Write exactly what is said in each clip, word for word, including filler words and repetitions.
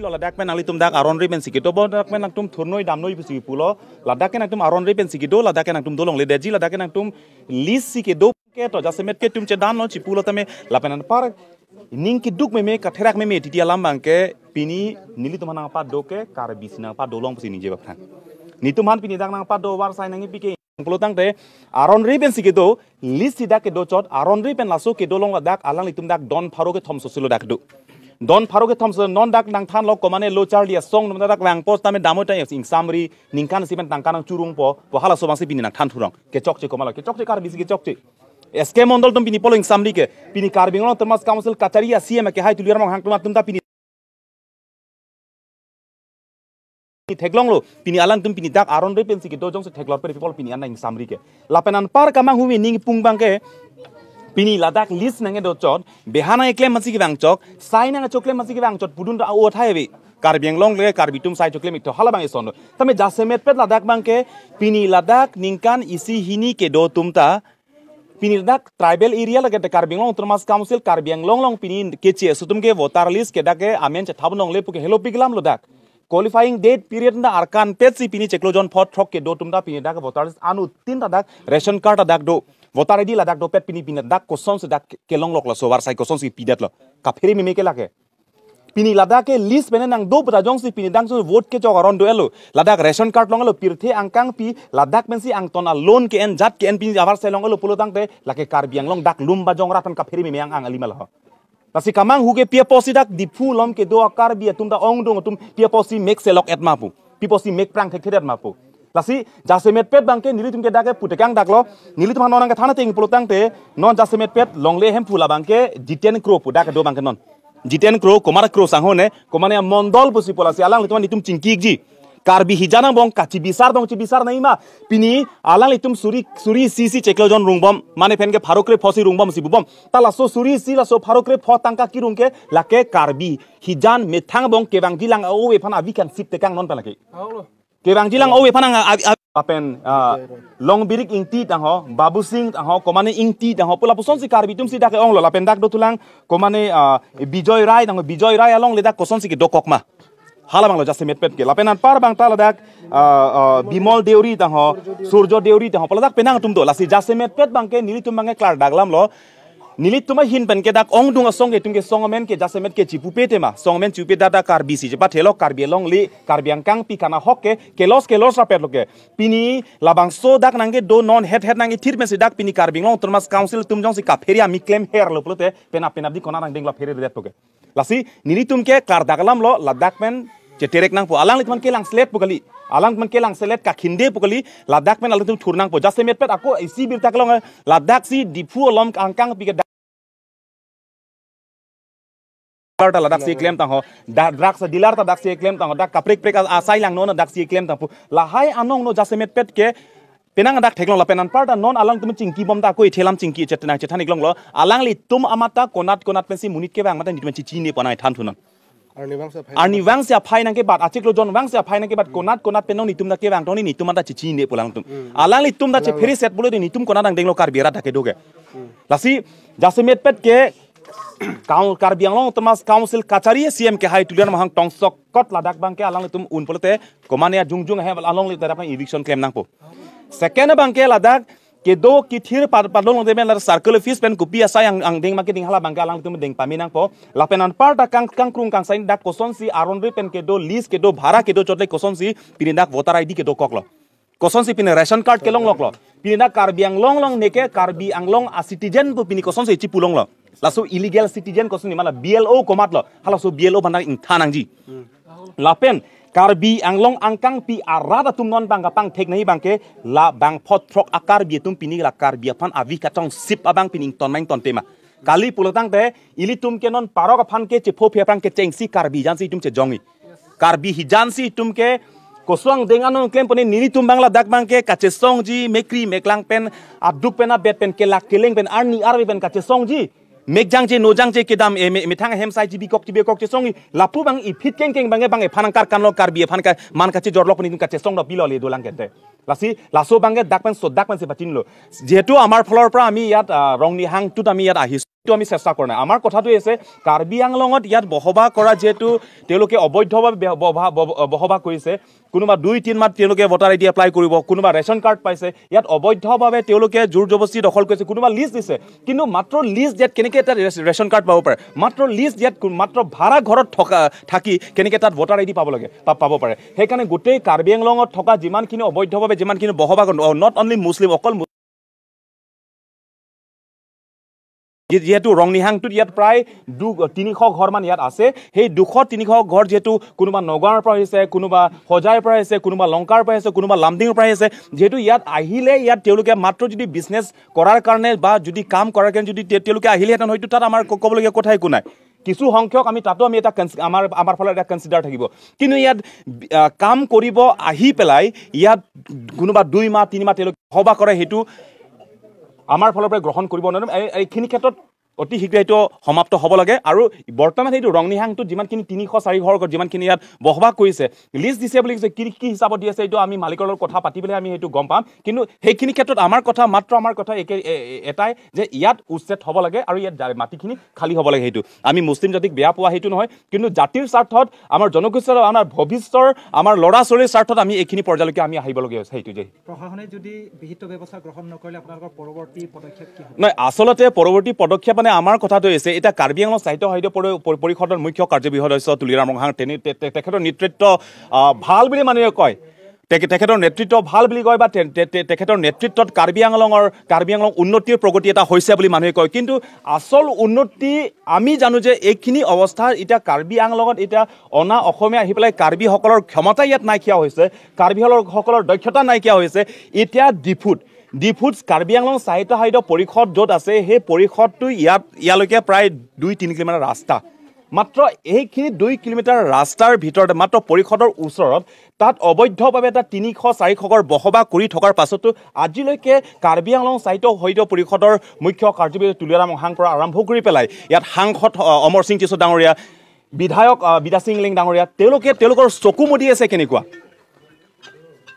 Ladak pen nanglitum dak aron ri pensi kedo, bo dak pen nangtum thurnoi damnoi pusi pulo. Ladak ke nangtum aron ri pensi kedo, ladak ke nangtum dolongledetji, ladak ke nangtum list si kedo ke to jasemet ke tum chedanlo chipulo tame lapen anpar ning keduk meme katherak meme titi alam abangke pini nelitum aphan nangpado ke Karbi si nangpado long pusi ningje baphan. Netum aphan pini dak nangpado varsai nangkipi ke pulo tangte aron ri pensi kedo, list si dak kedo chot, aron ri pen laso kedo long ladak alanglitum dak don pharo kethom sosilo dak do. Don pharo kethom so non dak nangthanlo komane lo charli asong num dak vangpo tame damoi ta ingsam ri ningkan isi pen tangka nangchurungpo, po halaso abangsi pini nangthan thurong. Kechokche komatlo, kechokche Karbi si kechokche. S K Mondol atum pini pulo ingsam ri ke, pini Karbi Anglong Autonomous Council kachari a C E M ke hai Tuliram Ronghang atum atum ta pini theklonglo, pini alangtum pini dak aron ri pensi kedo jongsi theklong pe people pini an nang ingsam ri ke. Lapen anpar kamanghu mi ning pung abangke, pini ladak list nangkedo chot, beha nangkeklem masi kevang chot, sai nangchoklem masi kevang chot, pudun ra o thai ave. Karbi Anglong le Karbi atum sai choklem ik to hala abang ison. Tame jasemetpet ladak abangke, pini ladak ningkan isi hini kedo atum ta, pini ladak tribal area lake te Karbi Anglong Autonomous Council, Karbi Anglong along pini keche asutum ke voter list ke dak ke amen chethap nongle puke helopik alamlo dak. Qualifying date period ta arkanpet si pini chiklo jon phongo throk kedo atum ta pini dak voter list anuttin ta dak ration card ta dak do. Voter I D ladak dopet pini pini dak kosonsi dak kelonglok laso varsai kosonsi pidetlo. Kaphere meme ke lake. Pini ladak ke list pen nangdo puta jongsi pini dang so vote kechok aron do-etlo. Ladak ration card longlo pirthe angkangpi ladak pensi angton alone ke-en jat ke-en pini avarsai longlo pulo tangte lake Karbi Anglong dak lum bajong rat pen kaphere meme ang ang alima lo. Lasi kamanghu ke pi apotsi dak Diphu along kedo a Karbi atum ta ongdung atum pi apotsi mek selok-et ma pu. Pi apotsi mek prang thekthedet ma pu. Lasi jasemetpet abangke nelitum ke dak ke putekang daklo. Nelitum aphan non nangkethan ateng pulo tangte non jasemetpet longle Hemphu labangke Jiten Kro pu dak kedo abangke non. Jiten Kro, Kumar Kro sangho ne, komane mondol pusi pu lasi alanglitum netum chingkiji. Karbi hijan angbong kachibisar dong chibisar nangji ma. Pini alanglitum suri suri isi si chiklo jon rungbom, mane pen ke pharo kre pho si rungbomsi bubom. Ta laso suri isi laso pharo kre pho tangka kerung ke lake Karbi hijan methang angbong kevangjilang a-ove aphan avi kangsip tekang non pen lake. Kevangjilang ove aphan ang a-, a-, a-, lapen, ah, Longbirik Ingti tangho, Babu Singh tangho, komane Ingti tangho, pu lapusonsi Karbi atumsi dak ke-onglo, lapen dak dothulang, komane, ah, Bijoy Rai tangho, Bijoy Rai alongle dak kosonsi kedokok ma. Hala abanglo jasemetpet ke. Lapen anpar abang ta ladak, ah, ah, Bimol Deuri tangho, Surjo Deuri tangho, pu ladak penang atum do. Lasi jasemetpet abangke nelitum abangke klardak alamlo. Nelitum ahin pen ke dak ongdung asong ke atum ke song amen ke jasemet ke chipupe tema. Song amen chipupe dak dak Karbi si chepathelo, Karbi alongle, Karbi angkangpi kana hok ke, kelos kelos rapetlo ke. Pini labangso dak nangkedo non het het nangkethir pensi dak pini Karbi Anglong Autonomous Council atum jongsi kaphere ami klemherlo pulote, penap penapdi konat nangdenglo pheredet po ke. Lasi nelitum ke klardak alamlo, ladak pen cheterek nangpo. Alanglitum aphan kelangselet pu kali. Alanglitum aphan kelangselet kakhinde pu kali. Ladak pen alanglitum thur nangpo. Jasemetpet ako isi birta kelong, ladak si Diphu along angkangpi ke dak ta ladak si klem tangho. Da-, drugs dealer ta dak si klem tangho. Dak kaprek prek a-, asai langno na dak si klem tangpo. Lahai anong no jasemetpet ke penang dak theklong lapen anpar ta non alanglitum chingkibom ta ako ithelam chingki chet nangchethan iklonglo. Alanglitum amat ta konat konat pensi monit kevang amat ta netum chichine pu nangthan thunon. Arnivang si aphai Arnivang si aphai nangkebat, achiklo jon vang si aphai nangkebat, konat konat pen non netum ta kevang tong netum amat ta chichine pu alanglitum. Hmm. Alanglitum ta chephere set pulo netum konat nangdenglo Karbi arat ta kedo ke. Hmm. Lasi jasemetpet ke Kau-, Karbi Anglong Autonomous Council kachari a C E M ke hai Tuliram Ronghang tongsok kot ladak abangke alanglitum un pulote komane ajungjung ahem alongle dak abang eviction klem nangpo. Second abangke ladak kedo kethir pad-, padon longde men la circle office pen kopi asai ang, angdeng ma keding hala abangke alanglitum deng pame nangpo. Lapen anpar ta kang, kangkrung kangsai dak kosonsi aron ri pen kedo list kedo bhara kedo chotle kosonsi pini dak voter I D kedokoklo. Kosonsi pini ration card kelongloklo. Pini dak Karbi Anglong along neke Karbi Anglong a citizen pu pini kosonsi chipulonglo. Laso illegal citizen kosonsi mala B L O komatlo. Halaso B L O aphan ingthan nangji. Hmm. Lapen Karbi Anglong angkangpi arat atum non abang kapangthek nangji abangke labang phongo throk a Karbi atum pini la Karbi aphan avi kachongsip abang pini ington ma ington tema. Kali pulo tangte ilitum ke non parok aphan ke chepho phe aphrang kechengsi Karbi jansi itum chejongji. Karbi hijan si itum ke koson angdeng anong klem pone nelitum abang ladak abangke kachesongji mekri meklang pen aduk pen abet pen kelak keleng pen arni arve pen kachesongji. Mek jangje no jangje kedam e me-, methang ahem sai chibikok chibikok chesongji. Lapu abang iphit kengkeng abangke abang ephan angkar kanlo Karbi ephan ka man kachejorlok pon itum kachesong do pilo le dolang kete. Lasi laso abangke dak pen so dak pen si pachinlo. Jehetu amar pholor pra ami yat, ah, Rongnihang tut ami yat ahis. এইটো আমি চেষ্টা কৰা নাই। আমাৰ কথাটো হৈছে, কাৰ্বি আংলঙত ইয়াত বসবাস কৰা যিহেতু তেওঁলোকে অবৈধভাৱে বে- বসা- ব- বসবাস কৰিছে, কোনোবা দুই তিন মাহ তেওঁলোকে ভোটাৰ আই ডি এপ্লাই কৰিব, কোনোবা ৰেচন কাৰ্ড পাইছে, ইয়াত অবৈধভাৱে তেওঁলোকে জোৰ জবৰদস্তি দখল কৰিছে, কোনোবা লিজ দিছে, কিন্তু মাত্ৰ লিজ দিয়াত কেনেকে এটা ৰেচ- ৰেচন কাৰ্ড পাব পাৰে, মাত্ৰ লিজ দিয়াত কো- মাত্ৰ ভাড়া ঘৰত থকা থাকি কেনেকে তাত ভোটাৰ আই ডি পাব লাগে, পা- পাব পাৰে। সেইকাৰণে গোটেই কাৰ্বি আংলঙত থকা যিমানখিনি অবৈধভাৱে যিমানখিনি বসবাস, নট অনলি মুছলিম, অকল মু- যি- যিহেতু ৰংনিহাংটোত ইয়াত প্ৰায় দু তিনিশ ঘৰমান ইয়াত আছে। সেই দুশ তিনিশ ঘৰ যিহেতু কোনোবা নগাঁৱৰ পৰা আহিছে, কোনোবা হোজাইৰ পৰা আহিছে, কোনোবা লংকাৰ পৰা আহিছে, কোনোবা লামডিঙৰ পৰা আহিছে। যিহেতু ইয়াত আহিলে ইয়াত তেওঁলোকে মাত্ৰ যদি বিজনেছ কৰাৰ কাৰণে বা যদি কাম কৰাৰ কাৰণে যদি তে- তেওঁলোকে আহিলেহেঁতেন, হয়তো তাত আমাৰ ক- ক'বলগীয়া কথা একো নাই। কিছু সংখ্যক আমি তাতো আমি এটা কনচি- আমাৰ আমাৰ ফালে এটা কনচিডাৰ থাকিব। কিন্তু ইয়াত আহ, কাম কৰিব আহি পেলাই ইয়াত কোনোবা দুই মাহ তিনি মাহ তেওঁলোকে বসবাস কৰে, সেইটো আমাৰ ফালৰ পৰা গ্ৰহণ কৰিব নোৱাৰিম। এই- এইখিনি ক্ষেত্ৰত অতি শীঘ্ৰে এইটো সমাপ্ত হ'ব লাগে। আৰু বৰ্তমান সেইটো ৰংনিহাংটোত যিমানখিনি তিনিশ চাৰি ঘৰ যিমানখিনি ইয়াত বসবাস কৰিছে, লিজ দিছে বুলি কৈছে, কি কি হিচাপত দি আছে, এইটো আমি মালিকৰ লগত কথা পাতি পেলাই আমি সেইটো গম পাম। কিন্তু সেইখিনি ক্ষেত্ৰত আমাৰ কথা, মাত্ৰ আমাৰ কথা একে এ- এ- এটাই যে ইয়াত উচ্ছেদ হ'ব লাগে আৰু ইয়াত জা- মাটিখিনি খালী হ'ব লাগে। সেইটো আমি মুছলিম জাতিক বেয়া পোৱা সেইটো নহয়, কিন্তু জাতিৰ স্বাৰ্থত, আমাৰ জনগোষ্ঠীৰ, আমাৰ ভৱিষ্যতৰ, আমাৰ ল'ৰা ছোৱালীৰ স্বাৰ্থত আমি এইখিনি পৰ্যায়লৈকে আমি আহিবলগীয়া হৈছে। সেইটো যে প্ৰশাসনে যদি বিহিত ব্যৱস্থা গ্ৰহণ নকৰিলে আপোনালোকৰ পৰৱৰ্তী পদক্ষেপ কি হ'ব? নহয়, আচলতে পৰৱৰ্তী পদক্ষেপ মানে আমাৰ কথাটো হৈছে, এতিয়া কাৰ্বি আংলং সাহিত্য সাহিত্য পৰি- পৰি- পৰিষদৰ মুখ্য কাৰ্যবাহী সদস্য তুলিৰাম ৰংহাং তেনে- তে- তে- তেখেতৰ নেতৃত্ব আহ, ভাল বুলি মানুহে কয়। তেখে- তেখেতৰ নেতৃত্ব ভাল বুলি কয় বা তে- তে- তে- তেখেতৰ নেতৃত্বত কাৰ্বি আংলঙৰ কাৰ্বি আংলং উন্নতিৰ প্ৰগতি এটা হৈছে বুলি মানুহে কয়। কিন্তু আচল উন্নতি আমি জানো যে এইখিনি অৱস্থা এতিয়া কাৰ্বি আংলঙত এতিয়া অনা অসমীয়া আহি পেলাই কাৰ্বিসকলৰ ক্ষমতা ইয়াত নাইকিয়া হৈছে, কাৰ্বিসকলৰ দক্ষতা নাইকিয়া হৈছে। এতিয়া ডিফুত ডিফুত কাৰ্বি আংলং সাহিত্য সাহিত্য পৰিষদ য'ত আছে, সেই পৰিষদটো ইয়াত ইয়ালৈকে প্ৰায় দুই তিনি কিলোমিটাৰ ৰাস্তা। মাত্ৰ এইখিনি দুই কিলোমিটাৰ ৰাস্তাৰ ভিতৰতে মাত্ৰ পৰিষদৰ ওচৰত তাত অবৈধভাৱে এটা তিনিশ চাৰিশ ঘৰ বসবাস কৰি থকাৰ পাছতো আজিলৈকে কাৰ্বি আংলং সাহিত্য সাহিত্য পৰিষদৰ মুখ্য কাৰ্যবাহী তুলিৰাম ৰংহাং পৰা আৰম্ভ কৰি পেলাই ইয়াত সাংসদ অ, অমৰ সিং টিছ' ডাঙৰীয়া, বিধায়ক আহ, বিদ্যা সিং ইংলেং ডাঙৰীয়া, তেওঁলোকে তেওঁলোকৰ চকু মুদি আছে কেনেকুৱা?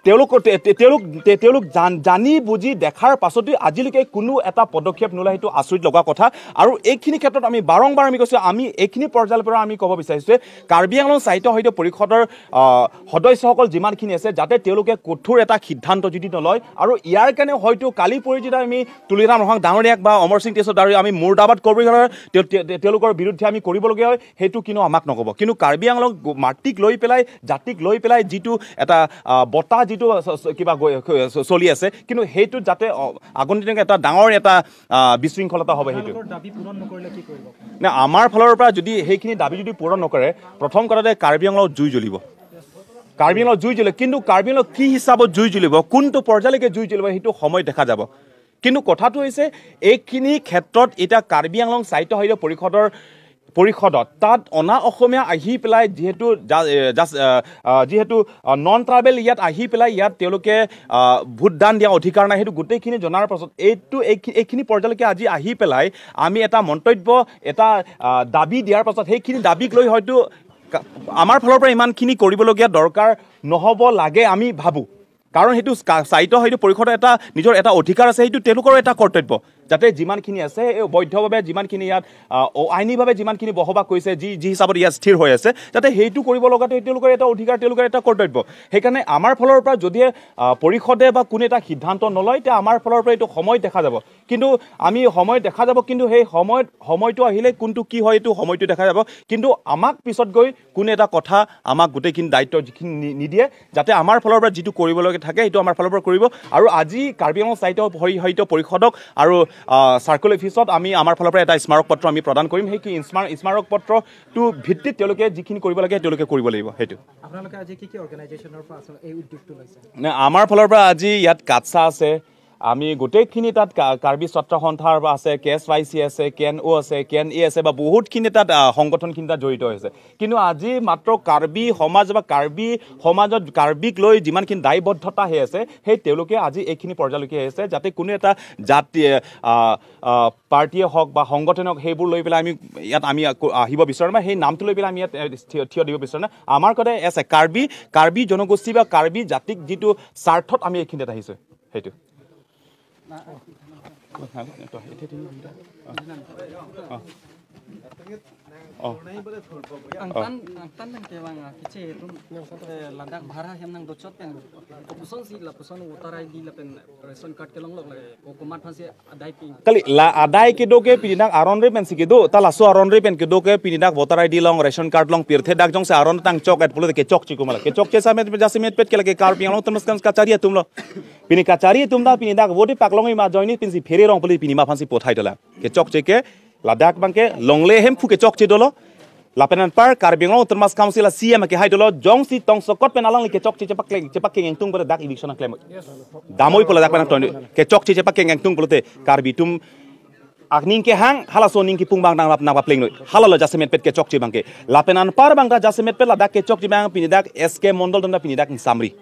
তেওঁলোকৰ তে- তে- তেওঁলোক তে- তেওঁলোক জান- জানি বুজি দেখাৰ পাছতো আজিলৈকে কোনো এটা পদক্ষেপ নোলায়, সেইটো আচৰিত লগা কথা। আৰু এইখিনি ক্ষেত্ৰত আমি বাৰম্বাৰ আমি কৈছোঁ, আমি এইখিনি পৰ্যায়ৰ পৰা আমি ক'ব বিচাৰিছোঁ যে কাৰ্বি আংলং সাহিত্য সাহিত্য পৰিষদৰ আহ, সদস্যসকল যিমানখিনি আছে, যাতে তেওঁলোকে কঠোৰ এটা সিদ্ধান্ত যদি নলয় আৰু ইয়াৰ কাৰণে হয়তো কালি পৰহি যদি আমি তুলিৰাম ৰংহাং ডাঙৰীয়াক বা অমৰ সিং টিছ' ডাঙৰীয়াক আমি মুৰ্দাবাদ কৰ্মী তেওঁ- তেওঁ- তেওঁলোকৰ বিৰুদ্ধে আমি কৰিবলগীয়া হয়, সেইটো কিন্তু আমাক নক'ব। কিন্তু কাৰ্বি আংলং গ- মাটিক লৈ পেলাই, জাতিক লৈ পেলাই যিটো এটা আহ, বতাহ যিটো চ- চ- কিবা গৈ- চ- চলি আছে, কিন্তু সেইটো যাতে অ- আগন্তুক এটা ডাঙৰ এটা আহ, বিশৃংখলতা হ'ব সেইটো। আপোনালোকৰ দাবী পূৰণ নকৰিলে কি কৰিব? নে আমাৰ ফালৰ পৰা যদি সেইখিনি দাবী যদি পূৰণ নকৰে, প্ৰথম কথাতে কাৰ্বি আংলঙত জুই জ্বলিব। কাৰ্বি আংলঙত জুই জ্বলে, কিন্তু কাৰ্বি আংলঙত কি হিচাপত জুই জ্বলিব, কোনটো পৰ্যায়লৈকে জুই জ্বলিব, সেইটো সময় দেখা যাব। কিন্তু কথাটো হৈছে, এইখিনি ক্ষেত্ৰত এতিয়া কাৰ্বি আংলং সাহিত্য সাহিত্য পৰিষদৰ পৰিষদত তাত অনা অসমীয়া আহি পেলাই যিহেতু জা- এ, জাছ- আ, আ, যিহেতু নন ট্ৰাইবেল ইয়াত আহি পেলাই ইয়াত তেওঁলোকে আ, ভোটদান দিয়া অধিকাৰ নাই, সেইটো গোটেইখিনি জনাৰ পাছত এইটো এইখি- এইখিনি পৰ্যায়লৈকে আজি আহি পেলাই আমি এটা মন্তব্য, এটা আ, দাবী দিয়াৰ পাছত সেইখিনি দাবীক লৈ হয়তো কা- আমাৰ ফালৰ পৰা ইমানখিনি কৰিবলগীয়া দৰকাৰ নহ'ব লাগে আমি ভাবোঁ। কাৰণ সেইটো কা- সাহিত্য সাহিত্য পৰিষদৰ এটা নিজৰ এটা অধিকাৰ আছে, সেইটো তেওঁলোকৰো এটা কৰ্তব্য, যাতে যিমানখিনি আছে এই অবৈধভাৱে যিমানখিনি ইয়াত আ, অ- আইনীভাৱে যিমানখিনি বসবাস কৰিছে, যি যি হিচাপত ইয়াত স্থিৰ হৈ আছে, যাতে সেইটো কৰিব লগাটো তেওঁলোকৰ এটা অধিকাৰ, তেওঁলোকৰ এটা কৰ্তব্য। সেইকাৰণে আমাৰ ফালৰ পৰা যদিহে আ, পৰিষদে বা কোনো এটা সিদ্ধান্ত নলয়, তেতিয়া আমাৰ ফালৰ পৰা এইটো সময় দেখা যাব। কিন্তু আমি সময় দেখা যাব, কিন্তু সেই সময়ত সময়টো আহিলে কোনটো কি হয়, এইটো সময়টো দেখা যাব। কিন্তু আমাক পিছত গৈ কোনো এটা কথা আমাক গোটেইখিনি দায়িত্ব যিখিনি নি- নিদিয়ে, যাতে আমাৰ ফালৰ পৰা যিটো কৰিবলগীয়া থাকে, সেইটো আমাৰ ফালৰ পৰা কৰিব। আৰু আজি কাৰ্বি আংলং সাহিত্য পৰি- সাহিত্য পৰিষদক আৰু আ, চাৰ্কল অফিচত আমি আমাৰ ফালৰ পৰা এটা স্মাৰক পত্ৰ আমি প্ৰদান কৰিম। সেই কি স্মাৰ- স্মাৰক পত্ৰটো ভিত্তিত তেওঁলোকে যিখিনি কৰিব লাগে, তেওঁলোকে কৰিব লাগিব। সেইটো আপোনালোকে আজি কি কি অৰ্গেনাইজেশ্যনৰ পৰা আচলতে এই উদ্যোগটো লৈছে? নে, আমাৰ ফালৰ পৰা আজি ইয়াত কাটছা আছে, আমি গোটেইখিনি তাত কা- কাৰ্বি ছাত্ৰ সন্থাৰ পৰা আছে, কে এছ ৱাই চি আছে, কে এন অ' আছে, কে এন এ আছে, বা বহুতখিনি তাত আ, সংগঠনখিনি তাত জড়িত হৈছে। কিন্তু আজি মাত্ৰ কাৰ্বি সমাজ বা কাৰ্বি সমাজত কাৰ্বিক লৈ যিমানখিনি দায়বদ্ধতা হৈ আছে, সেই তেওঁলোকে আজি এইখিনি পৰ্যায়লৈকে আহিছে, যাতে কোনো এটা জাতি আ, আ, পাৰ্টিয়ে হওক বা সংগঠনে হওক, সেইবোৰ লৈ পেলাই আমি ইয়াত আমি আকৌ আহিব বিচৰা নাই, সেই নামটো লৈ পেলাই আমি ইয়াত এ, থিয় থিয় দিব বিচৰা নাই। আমাৰ কথা আছে কাৰ্বি কাৰ্বি জনগোষ্ঠী বা কাৰ্বি জাতিক যিটো স্বাৰ্থত আমি এইখিনিত আহিছোঁ, সেইটো। Oh. Angtan, angtan nang kevang, ah, kiche atum, eh, ladak bhara hem nang dochot pen. Kopuson si lapuson voter I D lapen ration card kelong lok le, ko komat aphan si adai pi. Kali la adai kedo ke pini dak aron re pen si kedo, ta laso aron re pen kedo ke pini dak voter I D long, ration card long, pirthe dak jongsi aron tang chok et pulote kechokche komat la. Kechokche jasemet, jasemet pet ke lake Karbi Anglong Autonomous Council kachari atum lo. Pini kachari atum ta pini dak vote paklong ima joini pini si phere rong puli pini ma aphan si pothai dolang. Kechokche ke ladak abangke longle hemphu kechokche dolo. Lapen anpar Karbi Anglong Autonomous Council a C E M kehai dolo, jongsi tongsokot pen alangli kechokche chepakleng, chepakeng engtung pada dak eviction nangklem. Damoi pu ladak pen nangton. Kechokche chepakeng engtung pulote Karbi atum aning kehang, halaso aning kipung abang nang nangpapleng noi. Hala lo jasemet pet kechokche abangke. Lapen anpar abang ta jasemet pet ladak kechokche abang pini dak S K Mondol atum ta pini dak ingsamri.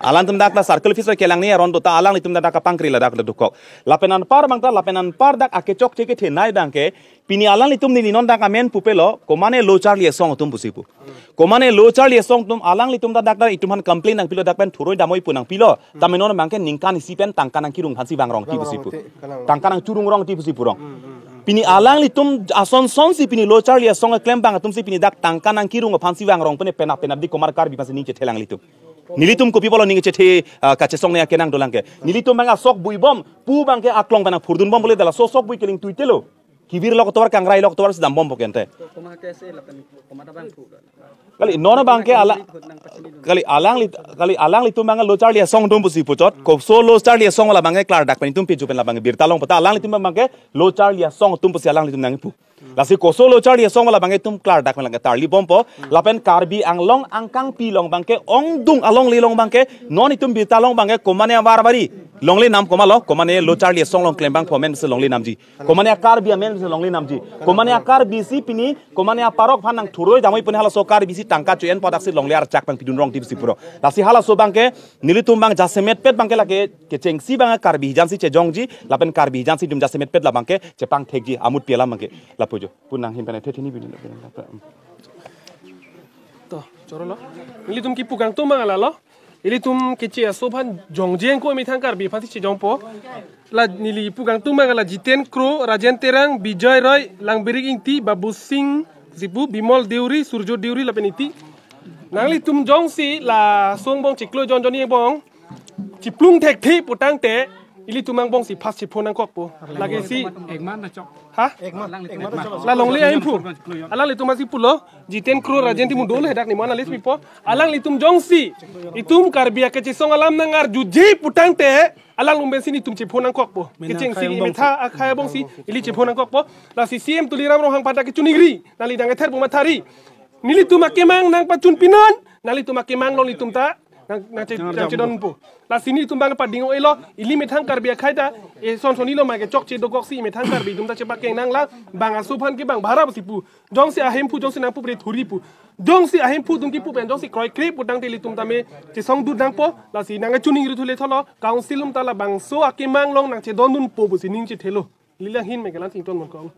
Alangtum dak ta circle office kelangni aron do ta alanglitum dak kapangkri ladak dokok. Lapen anpar abang ta, lapen anpar dak akechokche kethenei abangke, pini alanglitum neli non dak amen pupe lo, komane lo charli asong atum pusi pu. Komane lo charli asong atum alanglitum ta dak ta itum aphan complain nangpilo dak pen thuroi damoi pu nangpilo. Tame non abangke ningkan isi pen tangka nangkirung aphan si vang rong ti pusi pu. Tangka nangchurung rong ti pusi purong. Pini alanglitum ason son si pini lo charli asong keklem abang atum si pini dak tangka nangkirung aphan si vang rong pene penap penap di komat Karbi aphan si ning chethe alanglitum. Nelitum kopi pulo ning chethe, ah, kachesong ne akenang dolang ke. Nelitum abang asok bui bom, pu abangke aklong pen nangphurdun bom pule dala so sok bui keling tuite lo. Kivir lok tovar kangrai lok tovar sedam bom pokente. Koma ke se lapen koma ta abang pu. Kali non abangke ala, kali alangli, kali alanglitum abang lo charli asong atum pusi puchot. Koso lo charli asong wala abangke klardak pen itum peju pen la abangke birta long pata alanglitum abangke lo charli asong atum pusi alanglitum nangpu. Lasi koso lo charli asong wala abangke itum klardak pen lake tarli bompo. Lapen Karbi Anglong angkangpi along abangke ongdung alongle along abangke non itum birta long abangke komane avar vari longle nam koma lo, komane lo charli asong along klem abang pu amen si longle namji. Komane a-Karbi amen si longle namji. Komane a-Karbi si pini, komane aparok aphan nangthuroi damoi pune halaso Karbi si tangka chu-en pu dak si longle archak abang pidun rong ti pusi puro. Lasi halaso abangke nelitum abang jasemet pet abangke lake kechengsi abang Karbi hijan si chejongji, lapen Karbi hijan si itum jasemet pet la abangke chepangthekji, amut pi alam abangke. Lapu jo. Pu nanghin pen the thini bini. To, choro lo. Nelitum kipu kangtung abang ala lo. Ilitum kiche aso aphan jongje ko methang Karbi aphan si chejongpo. La neli pu kangtung abang la Jiten Kro, Rajen Terang, Bijoy Roy, Langbirik Ingti, Babu Singh, sipu Bimol Deuri, Surjo Deuri lapen iti. Nanglitum jongsi laso angbong chiklo jon jonni angbong chiplung thekthe putangte ilitum angbong si first chephone nangkokpo. Lake si Ekman na chok. Ha? Ekman, ekman. La longle ahemphu. Alanglitum asi pulo, Jiten Kro, Rajen Timung dolo hedak ni mo analyst mipo. Alanglitum jongsi itum Karbi akechesong alam nangarjuje putangte alanglitum pensi nelitum chephone nangkokpo. Mena kechengsi akhai angbong imetha akhai angbong si ili chephone nangkokpo. Lasi C M Tuliram Ronghang pada kechuningri, nangli dang ether buma thari. Nelitum akemang nangpachun pinon, nanglitum akemang along nelitum ta nang, nang che-, nang chedonpo. Lasi nelitum abang pading o elo, ili methang Karbi akhai ta, e son soni lo ma kechokche dokok si methang Karbi atum ta chepakeng nang la, bang aso aphan ke bang bhara pusi pu. Jongsi ahemphu, jongsi nangpu pre thuri pu. Jongsi ahemphu atum kipu pen, jongsi kroikre putangte ilitum tame chesong dut nangpo, lasi nang chuningri thule tholo, council atum ta labangso akemang along nang chedondunpo pusi ning chethelo. Lila hin me kelang sington mon kong.